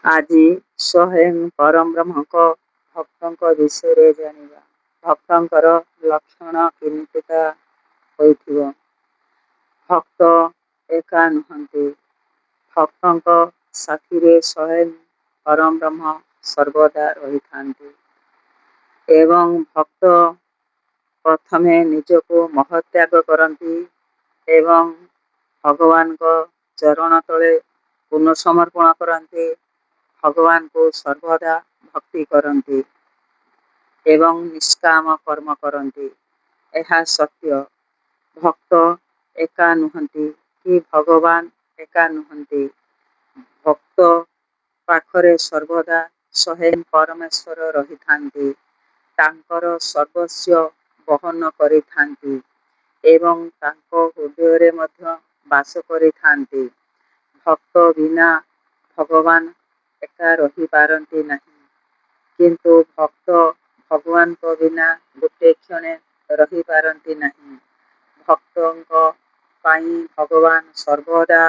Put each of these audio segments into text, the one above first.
ଆଜି ସ୍ୱୟଂ ପରମବ୍ରହ୍ମଙ୍କ ଭକ୍ତଙ୍କ ବିଷୟରେ ଜାଣିବା। ଭକ୍ତଙ୍କର ଲକ୍ଷଣ କେମିତିକା ହୋଇଥିବ? ଭକ୍ତ ଏକା ନୁହନ୍ତି, ଭକ୍ତଙ୍କ ସାଥିରେ ସ୍ୱୟଂ ପରମବ୍ରହ୍ମ ସର୍ବଦା ରହିଥାନ୍ତି ଏବଂ ଭକ୍ତ ପ୍ରଥମେ ନିଜକୁ ମହତ୍ୟାଗ କରନ୍ତି ଏବଂ ଭଗବାନଙ୍କ ଚରଣ ତଳେ ପୁନଃସମର୍ପଣ କରନ୍ତି, ଭଗବାନଙ୍କୁ ସର୍ବଦା ଭକ୍ତି କରନ୍ତି ଏବଂ ନିଷ୍କାମ କର୍ମ କରନ୍ତି। ଏହା ସତ୍ୟ। ଭକ୍ତ ଏକା ନୁହନ୍ତି କି ଭଗବାନ ଏକା ନୁହନ୍ତି। ଭକ୍ତ ପାଖରେ ସର୍ବଦା ସ୍ୱୟଂ ପରମେଶ୍ୱର ରହିଥାନ୍ତି, ତାଙ୍କର ସର୍ବସ୍ୱ ବହନ କରିଥାନ୍ତି ଏବଂ ତାଙ୍କ ହୃଦୟରେ ମଧ୍ୟ ବାସ କରିଥାନ୍ତି। ଭକ୍ତ ବିନା ଭଗବାନ ଏକା ରହିପାରନ୍ତି ନାହିଁ, କିନ୍ତୁ ଭକ୍ତ ଭଗବାନଙ୍କ ବିନା ଗୋଟେ କ୍ଷଣେ ରହିପାରନ୍ତି ନାହିଁ। ଭକ୍ତଙ୍କ ପାଇଁ ଭଗବାନ ସର୍ବଦା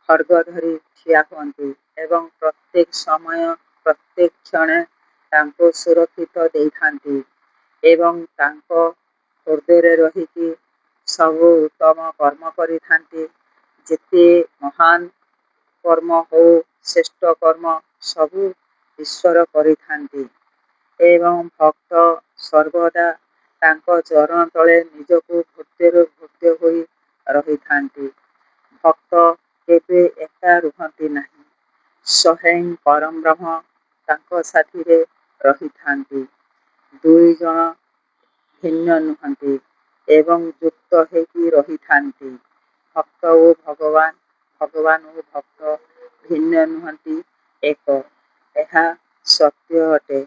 ଖଡ଼୍ଗ ଧରି ଠିଆ ହୁଅନ୍ତି ଏବଂ ପ୍ରତ୍ୟେକ ସମୟ ପ୍ରତ୍ୟେକ କ୍ଷଣେ ତାଙ୍କୁ ସୁରକ୍ଷିତ ଦେଇଥାନ୍ତି ଏବଂ ତାଙ୍କ ହୃଦୟରେ ରହିକି ସବୁ ଉତ୍ତମ କର୍ମ କରିଥାନ୍ତି। ଯେତେ ମହାନ କର୍ମ ହଉ, ଶ୍ରେଷ୍ଠ କର୍ମ ସବୁ ଈଶ୍ୱର କରିଥାନ୍ତି ଏବଂ ଭକ୍ତ ସର୍ବଦା ତାଙ୍କ ଚରଣ ତଳେ ନିଜକୁ ଭୃତ୍ୟରୁ ଭୃତ୍ୟ ହୋଇ ରହିଥାନ୍ତି। ଭକ୍ତ କେବେ ଏକା ରୁହନ୍ତି ନାହିଁ, ସ୍ୱୟଂ ପରମବ୍ରହ୍ମ ତାଙ୍କ ସାଥିରେ ରହିଥାନ୍ତି। ଦୁଇ ଜଣ ଭିନ୍ନ ନୁହନ୍ତି ଏବଂ ଯୁକ୍ତ ହେଇକି ରହିଥାନ୍ତି। ଭକ୍ତ ଓ ଭଗବାନ, ଭଗବାନ ଓ ଭକ୍ତ ଭିନ୍ନ ନୁହନ୍ତି, ଏକ। ଏହା ସତ୍ୟ ଅଟେ।